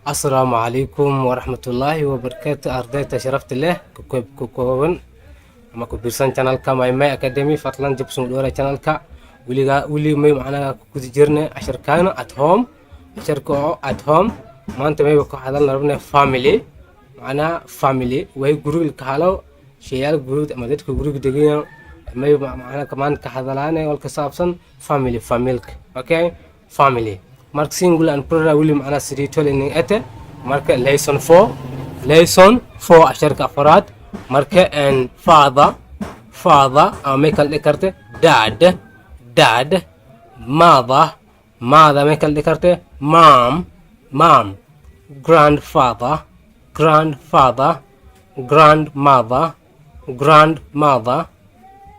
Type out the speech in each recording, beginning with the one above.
السلام عليكم ورحمة الله وبركاته. أردت شرفت له كوكوبن أما كبرسان channel ka ماي أكاديمي فضلا جبسون دورة channel ka ولي ماي معنا كوزجرنا عشر كانوا at home عشر كو at home ما أنت ماي بكو هذا نربنا family معنا family وهي جروب الكهالو شيال جروب أما ذات جروب دقيقة ماي معنا كمان كهذا والكسابسن family okay family mark singular and plural ولي معنا سريتول إن أتى mark lesson 4 عشر كأفراد mark and father ميكال ذكرته dad mother ميكال ذكرته mom grandfather grandmother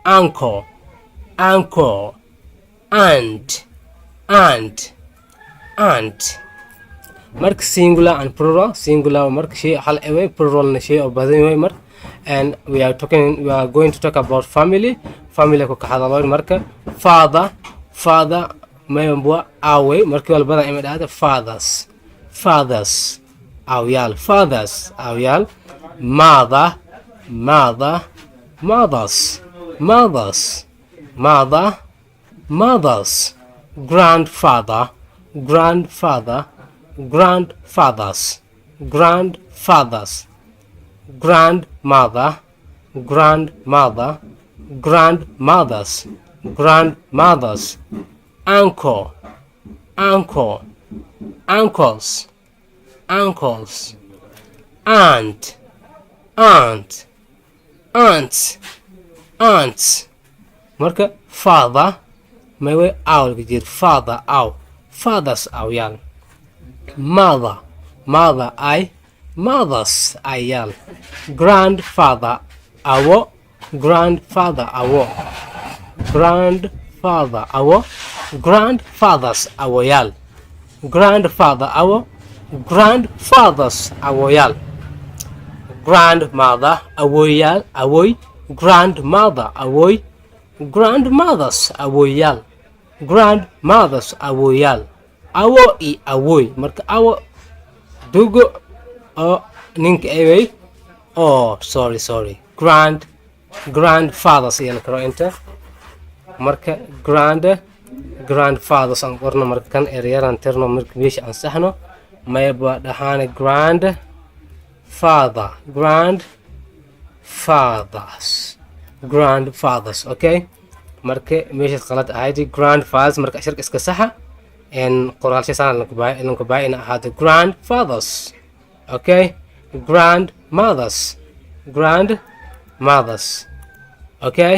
uncle aunt mark singular and plural singular mark شيء حل away plural شيء أو بدين mark and we are going to talk about family كو كهذا لون mark father ما ينبوا away mark والبدن إمد هذا fathers أو يال mothers grandfathers grandmothers uncles aunts marka father may way awl gajir fathers aw yal mother mothers ayal grandfather awo grandfathers awoyal grandfather grandfathers awoyal grandmother awoyal grandmother grandmothers awoyal awo I awoy marka awo dugo ninka away sorry grandfathers yala karo inta marka grandfathers aan qorno marka kan eryaran tirno marka meesha aan saxno mayba dhahaane grandfathers okay marka meesha qalad ahayd grandfathers marka shirka iska saxa en qoraalsha saan lanku baayina ahaado grandfathers okay grandmothers okay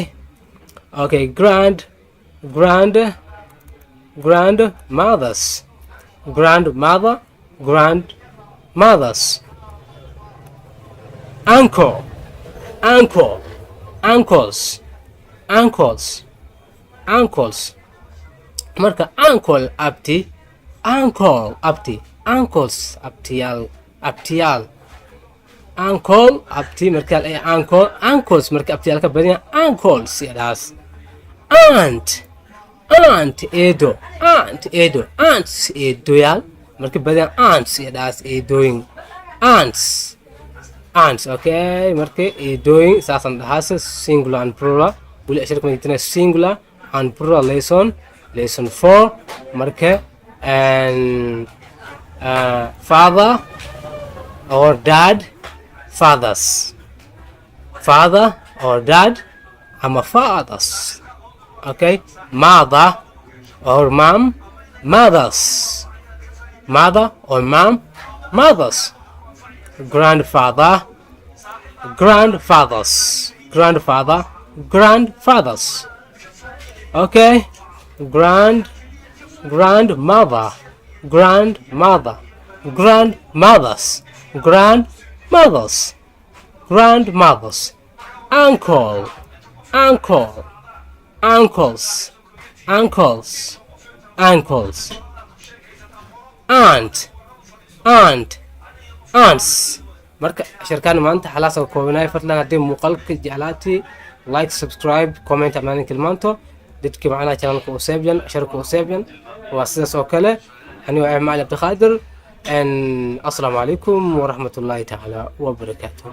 grandmothers uncles marka uncle uncles abtiyal uncle abti marka ay uncles marka abtiyal ka badan uncles yadaas aunt edoyal marka badan aunts yadaas edoing aunts okay marka edoing saasan dhahaas singular and plural wali ashirka madina singular and plural lesson 4 marka and father or dad fathers I'm a fathers okay mother or mom mothers grandfathers okay grandmothers uncles aunts marka shirkaan maanta xalaas oo koobnay fadlan hadii muuqaalka jeclaati like subscribe comment amaana kilmaanto dadkii macna channelka oo saabyan sharka oo saabyan waa sidaas oo kale ani waa Ahmed Abdi Khadir السلام عليكم ورحمة الله تعالى وبركاته.